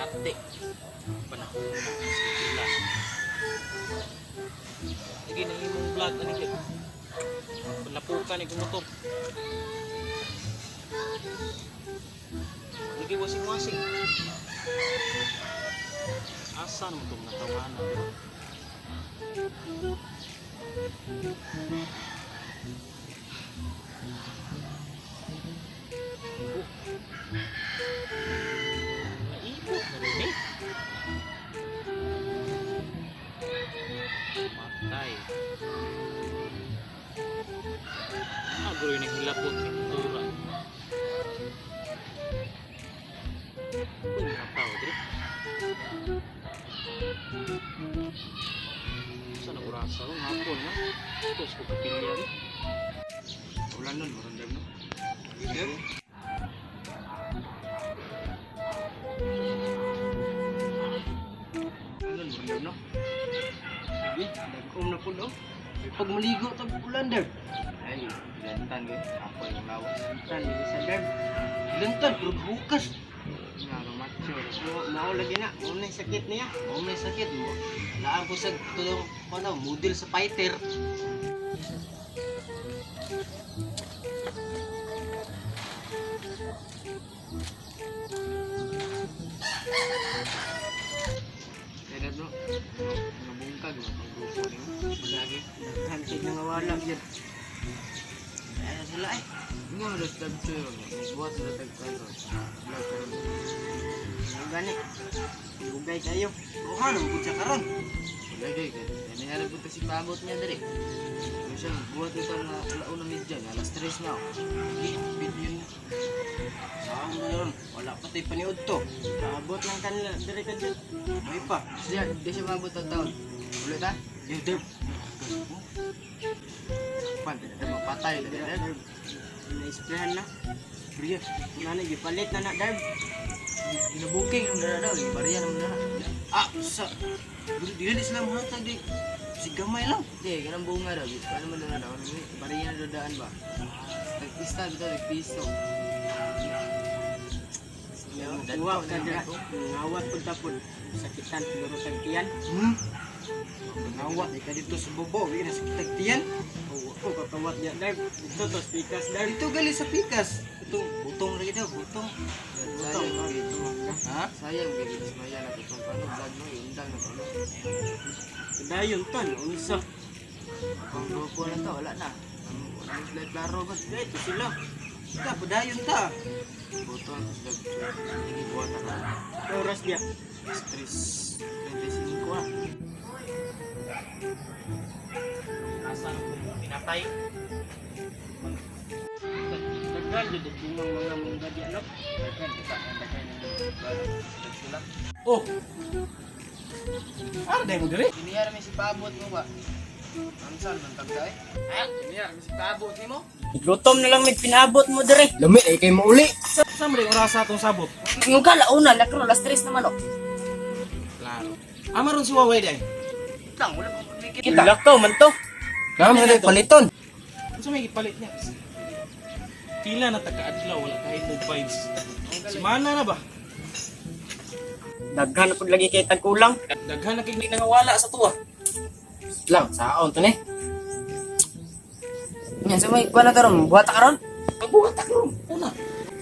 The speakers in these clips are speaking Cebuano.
Yate. Panahon na sa pila. Lagi na imong vlog ani kay. Panapukan ni motor. Lagi wasing-wasing. Asa naman itong natawanan, bro? Oh. Naibot na rin eh. Matay. Agro yung naghilapot ng motora. Uy, mga tao, dire. Saan ang orasa ron? Hapon, ha? Ito, sa kapilya rin. Ulan nun, marundam no? Sige. Ulan nun, marundam no? Sige, dagom na po no? Pag maligo tag ulan der. Ay, lantan ko. Ako yung lawas. Lantan lagi sa der. Lantan pero hukas. Nga, macho. Mao lagi na, mao na sakit niya. Mao na sakit mo. Laan ko sa tulong ano, model sa fighter. Kaya bro, mga bungkag, mga grupo niyo. Lagi. Daghan kay nangawala gyud. Kaya sila eh. Nga, malastab siya yun. Buhat na tag-karon. Vlog karon. Ano gani? Dugay kayo. Kuha na mo siya karon. Lagi, kaya nangyari po si pabot niya diri. Ano siya, buhat ito nga alauna media, nga alas 3 na. Di, video na. Saan mo na ron? Wala pa tayo paniod to. Paabot lang kanila diri ka dyan. May pa. Siya, di siya mabot ang taon. Ulit ha? Yo, der. Pan, di mapatay. Diri, der. Na-sprayan na. Priya. Nana, gipalit na na, Darb. Ginabuking yung dara daw, bariya naman dara. Ah, sa... Dili di sila mahatag di. Si gamay lang. Di, ganang bunga daw. Paano man dara daw? Bariya na dodaan ba? Tagpista, bitaw, tagpisto. Kuha ka dira. Ngawat pud tapod. Sakitan siguro tagtiyan. Ngawat di ka dito sa bobo, di na sakit tagtiyan. Oo, oh, kakawat niya, Darb. Dito to, pikas, Darb. Dito gali sa pikas. Ito, butong lagi daw, butong. Sayang, gitu. Ha? Sayang, kay Ismaya na itong paano, vlog no, iundang na paano. Dayon tan, unsa? Ang grupo na to, wala na. Wala na sila klaro ba? Dito sila. Ka, padayon ta. Buto ang sila. Hindi buhat na. Oras niya. Stress. 35 ah. Asa na kung pinatay? Daghan jud ang mga mangga di ano. Daghan, di ba? Ang daghan ng sila. Oh! Ano dahil mo dire? Diniyar may si Pabot mo ba? Ansan, nantagda eh? Ha? Diniyar, may si paabot ni mo? Gutom na lang may pinabot mo dire. Lami ay kay mauli. Sa mo rin orasa atong sabot? Yung ka, launa, lakro, alas 3 naman, oh. Klaro. Ama ron si Waway day. Lang, wala pang kita. Lakaw man to. Naman na paliton. Unsa may gipalit niya? Pila na taga-adlaw wala kahit mo vibes. Semana na ba? Daghan na pud lagi kay tagkulang. Daghan na kay nangawala sa tuwa. Lang saon to ni. Yan, sa may, kuha na to ron, buhat ka ron. Pagbuhat ta ron. Una.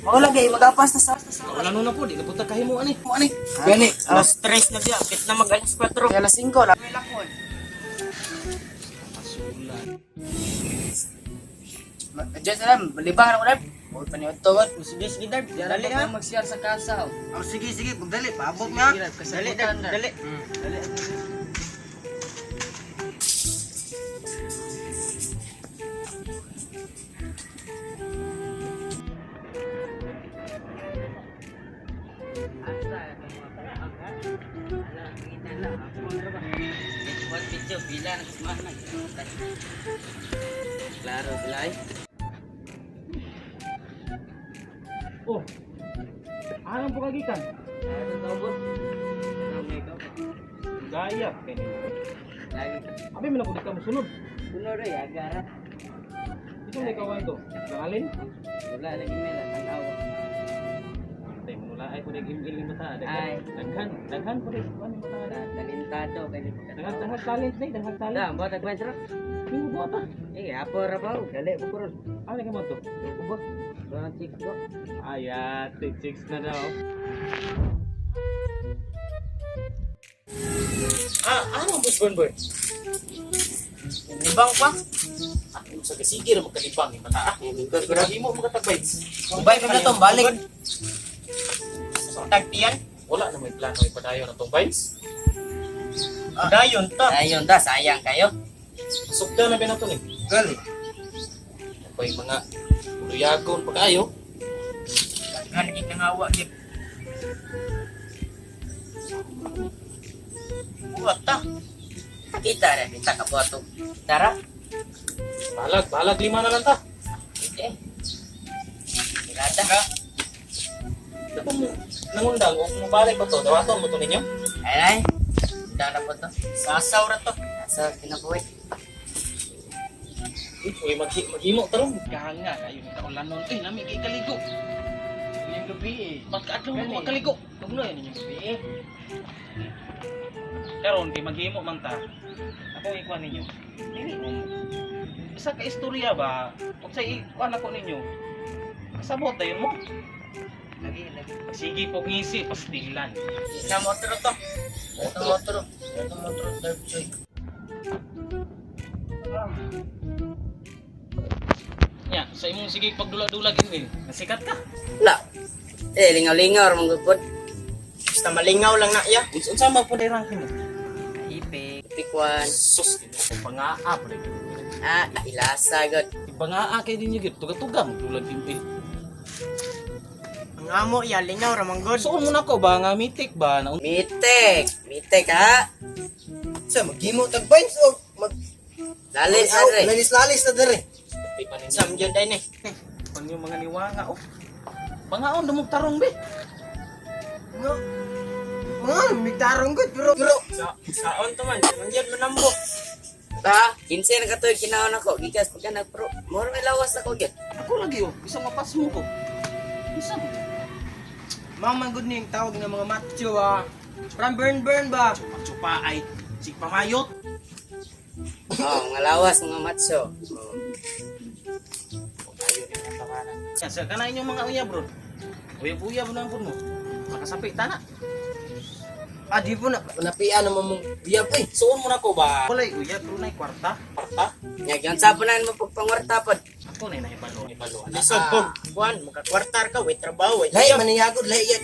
Mga lagi, mag-apas na sa... Wala no na po, di na po ta kahimo ani. Ani. Gani, alas 3 na biya, kit na mag alas 4. Kaya alas 5, na. May lakon. Pasulan. Diyan sila, libang na ko na. Huwag pa niyo ito, Sige sige Darb, Dali dali ha. ha? Mag-share sa kasa oh. Oh, sige sige, pagdali, paabot nga. Sige, Darb, Dali kasagutan, Darb, Darb. dali. Dali. Klaro sila eh. Oh. Anong po kagikan? Gaya kay nimo. Abi man ako di ka mosunod. Kuno ro ya gara. Ito may kawan to. Pangalin? Wala lagi nila tanaw. Antay mo Wala ay ko nag-email ni bata. Ay. Daghan, daghan po rin kuan ni bata. Talentado kay ni Daghan, daghan talent ni, daghan talent. Da, buhat tag sir. Minggu buhat ah. Eh, apo ra ba? Dali ko ron. Ano ka mo to? Ko ba? Doon chicks ko. Ayat, chicks na daw. Ah, ano ang boss boy? Libang pa. Ah, sa kasige ra magkalibang ni bata. Ah, Mahimo mo katag bites. Ubay pa na to, balik. Tagtiyan. Wala na may plano ipadayon na tong bites. Dayon ta. Ayun ta, sayang kayo. Sugda na ba na to ni? Gali. Pay mga luyagon pa kayo. Daghan gid nangawa gid. Buhat ta. Kita ra, kita ka buhat to. Tara. Balag, balag lima na lang ta. Eh. Tirada. Dapat mo nangundang o mabalik pa to, dawaton mo to ninyo. Ay ay. Dana po to. Sasaw ra to. Sa kinabuhi. Uy, maghimo tarong. Ganga kayo ni taon lanon. Eh, nami kay kaligo. Inyong gabi eh. Ba't kaadlaw mo makaligo? Tugno yan inyong gabi eh. Karon kay maghimo man ta. Ako ikuan ninyo. Dili mo. Isa ka istorya ba? Ug sa ikuan ako ninyo. Kasabot dayon mo. Lagi, lagi. Sige po ngisi pastilan. Na motor to. Ito motor. Ito motor dark joy. Nya, sa imong sige pagdula-dula gini, nasikat ka. La. Eh, lingaw-lingaw ra mong gud. Basta malingaw lang na iya. Unsa man po ranking mo? Ipik, pikwan. Sus, ginoo pangaa pa rin. Ah, ilasa gud. Bangaa kay ninyo gyud, tuga-tuga magdulag gini. Ang amo iya lingaw ra man gud. Suon mo na ko ba nga mitik ba na Mitek, mitek ha. Sa maghimo tag vibes o mag Lalis Aw, na dre. lalis-lalis na dere. Di pa ninyo. Sam gyud ay ni. Pan yung mga niwanga oh. Pangaon dumog tarong be. No. Mga migtarong gud pero pero Sa saon to man, man gyud manambo. Ta, 15 na katuig kinaon ako gikas pagka nagpro. Moro may lawas ako gyud. Ako lagi oh, bisang mapasmo ko. Bisa mo. Mao man gud ni yung tawag ng mga macho ah. Parang burn burn ba? Chupa ay sig pamayot. Oh, mga lawas mga matso. Oh. Yan, sa kana inyong mga uyab bro. Uyab-uyab na ang pud mo. Makasapi tana. Ah, di po na napian naman mong biyab eh. Suon mo na ko ba? Walay uyab bro nay kwarta, kwarta. Nya gyud sa punan mo pagpangwarta pod. Ako nay nahibalo, nahibalo. Lisod pog kuan makakwartar ka way trabaho way. Lahi maniyagod lahi ya.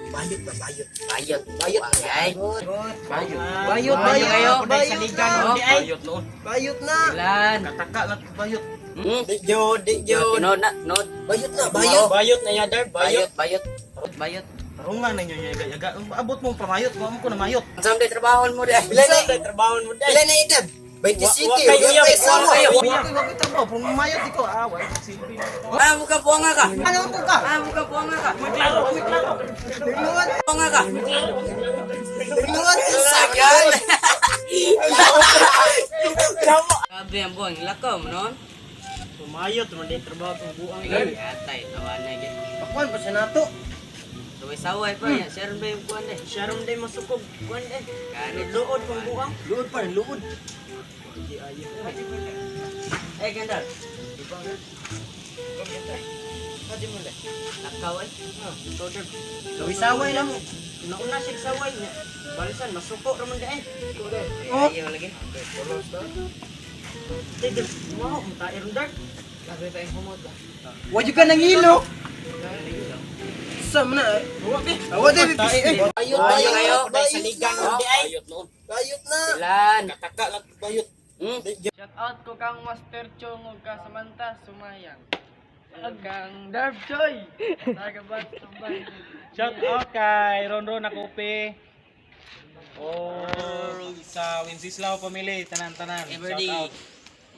Bayot ba bayot. Bayot, Bayot. ay. Bayot. Bayot Bayot kayo. bayot bayot Saligan na. di ay. Bayot noon. Bayot na. Ilan? Kataka lang bayot. Hmm. Di gyud, di gyud. No na, no. Bayot na bayot. Bayot na ya dar, bayot. Bayot, bayot. Bayot. Tarungan ninyo yaga yaga. Abot mo pamayot, wa mo ko na mayot. Unsa man trabaho mo di? Pila na Sa trabaho mo dai. pila na edad? 27 Wa- wa kayo wa uyab, kay wa sawa. kayo. Wa ko wa ko trabaho, pero mayot ikaw ah, wa silbi. Ah, buka buanga ka. Ano po ka? Ah, buka buanga ka. Klaro, uy klaro. Nagluwat, Buanga ka. nagluwat Sagal. Grabe ang buang lakaw mo noon. Pumayot man di trabaho tong buang. Atay, tawa na gyud. Pakuan pa siya nato. Saway-saway pa yan. Sharon ba yung kuwan eh? Sharon day masukog kuan eh. Ganit. Luod pong buang. Luod pa rin, luod. Eh, ganda. Lakaw eh. Saway-saway lang mo. Nauna siya saway niya. Balisan masuko ra man di ay. Eh, ayaw lagi. Tigil, wow, mutair dar. Grabe pa yung humot ba? Wajud ka nangilo. Sa man na. Wa be. Awa di eh. Bayot Bayot kayo. bayot Saligan na. di ay. Bayot noon. Bayot na. Ilan? Kataka lang bayot. Hmm? Shout out ko kang Master Chong ug ka Samantha Sumayang. Ug kang Darb Choi. Tagabat Sumbay. Shout out kay Ron Ron Akupe. O sa Wenceslao family, tanan-tanan. Shout Everly. out.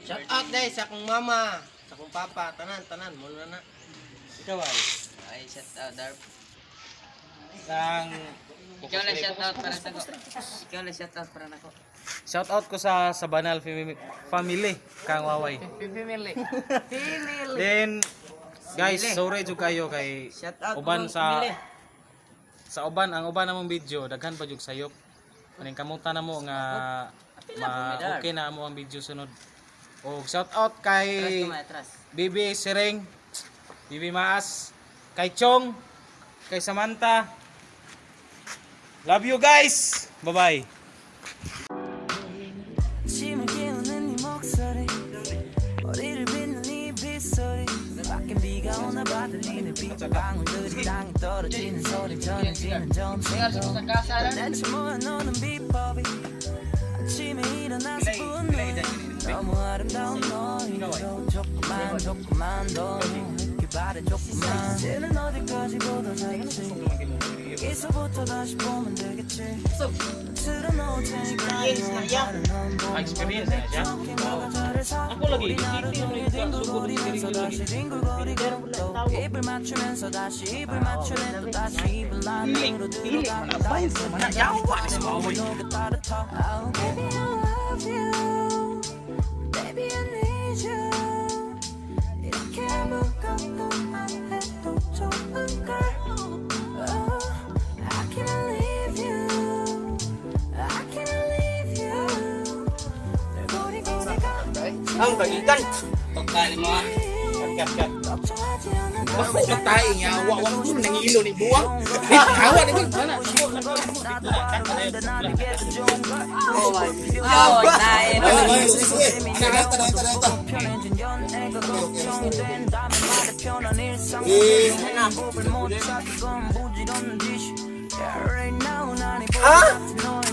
Shout out dai sa akong mama, sa akong papa, tanan tanan mo na na. Ikaw ay. Ay, shout out Darb. Ang Ikaw lang shout out para sa ko. Ikaw lang shout out para nako. Shout out ko sa Banal family kang Waway. Family. Then guys, sorry jud kayo kay Shout out uban mong sa family. Sa uban, ang uban namong video, daghan pa jud sayop. Aning kamuta na mo nga ma okay na mo ang video sunod. Og shout out kay Bibi Sireng, Bibi Maas, kay Chong, kay Samantha. Love you guys. Bye-bye. 아침을 깨우는 네 목소리 머리를 빗는 네 빗소리 밖엔 비가 오나 봐. 들리는 빗방울들이 땅에 떨어지는 소리 전해지는 점심. 대체 뭐야 너는 비법이. 아침에 일어나서 분노 너무 아름다운 너희로 조금만 조금만 더 누울게 바래 조금만. 이제는 어디까지 보다 잘지 여기서부터 다시 보면 되겠지. 틀어놓을 테니까. Ah, experience na siya. Ako lagi, isipin mo yung sugod ng lagi. 입을 맞추면서 다시 입을 맞추네 또 다시 입을 안으로 들어가. Oh, baby, I love you. Baby, I need you. 이렇게 아무것도 안 해도 좋은 걸. Oh, I can't leave you. I can't leave you. 널 버리고 내가 Ang kagikan. Pagkain mo ah. Kat, kat. 걱정하지 않아도 Bako ka tayo nga, wa wa ko nangilo ni buwang. Kawa ni 나도 알았는데 나에게도 좋은 걸. Oh, tayo. 편해진 연애가 걱정이 된다면 말해. 편한 일상 행복을 못 찾던 부질없는 짓이. Yeah, right now 난 이보다 같은 너의